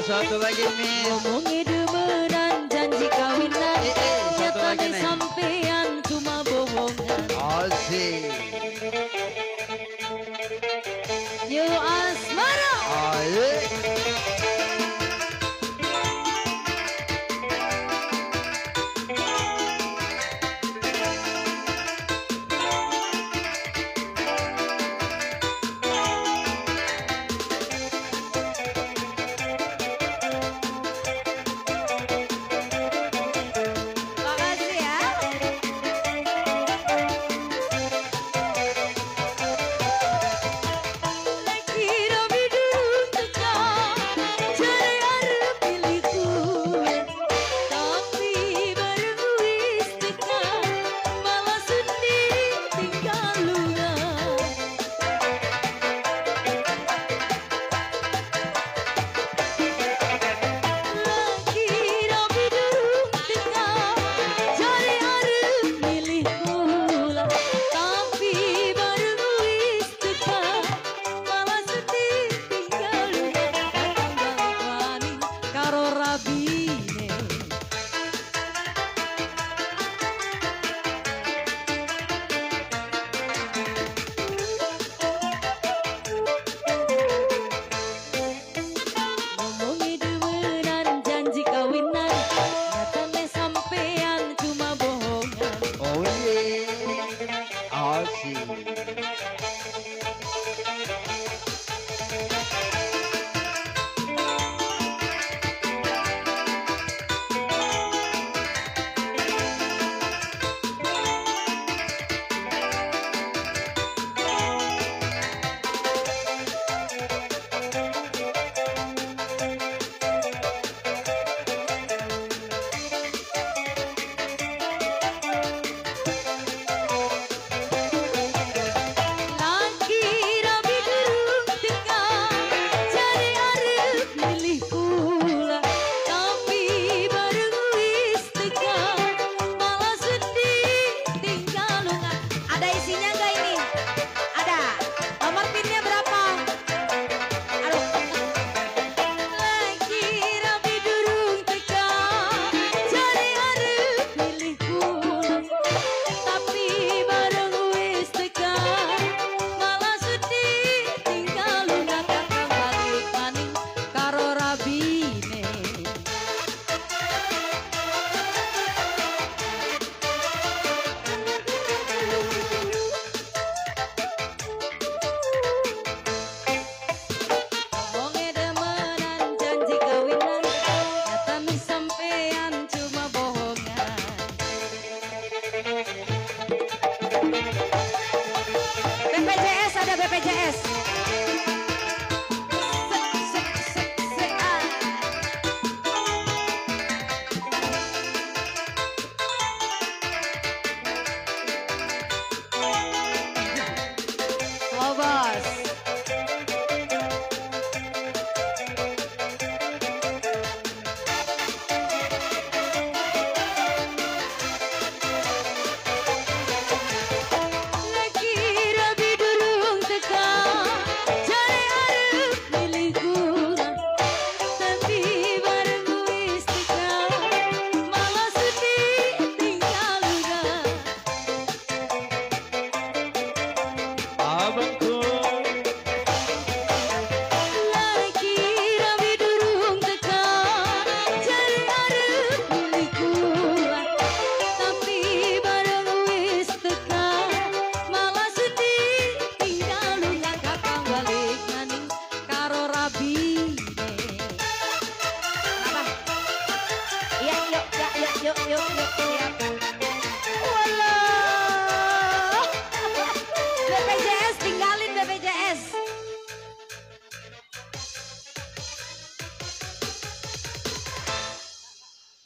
Satu lagi, Miss. Ngomongi demenan janji kawinan, nyatane sampean cuma bohongan. Asik. Yo Asmara. Ayo.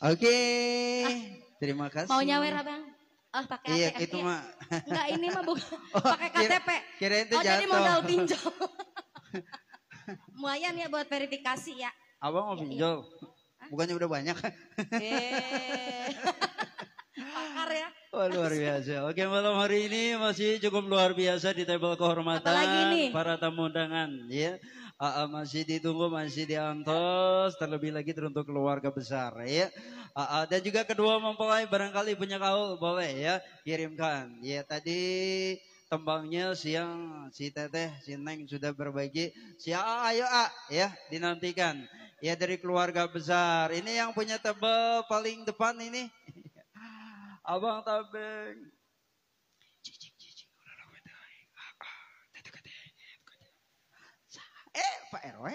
Oke, terima kasih. Mau nyawer abang? Oh, pakai iya, ATM. Itu mah. Enggak, ini mah bukan. Oh, pakai KTP. Kira itu oh, jatuh. Jadi modal pinjol. Lumayan ya buat verifikasi ya. Abang mau pinjol? Iya. Bukannya udah banyak. Pakar ya. Wah, luar biasa. Oke, malam hari ini masih cukup luar biasa di table kehormatan Apalagi nih? Para tamu undangan ya. Masih ditunggu, masih diantos, terlebih lagi teruntuk keluarga besar ya. Dan juga kedua mempelai barangkali punya kaul boleh ya kirimkan. Ya, tadi tembangnya siang si Teteh, si Neng sudah berbagi. Si A, ayo A ya, dinantikan. Ya dari keluarga besar. Ini yang punya table paling depan ini. Abang Tabeng. Pak RW.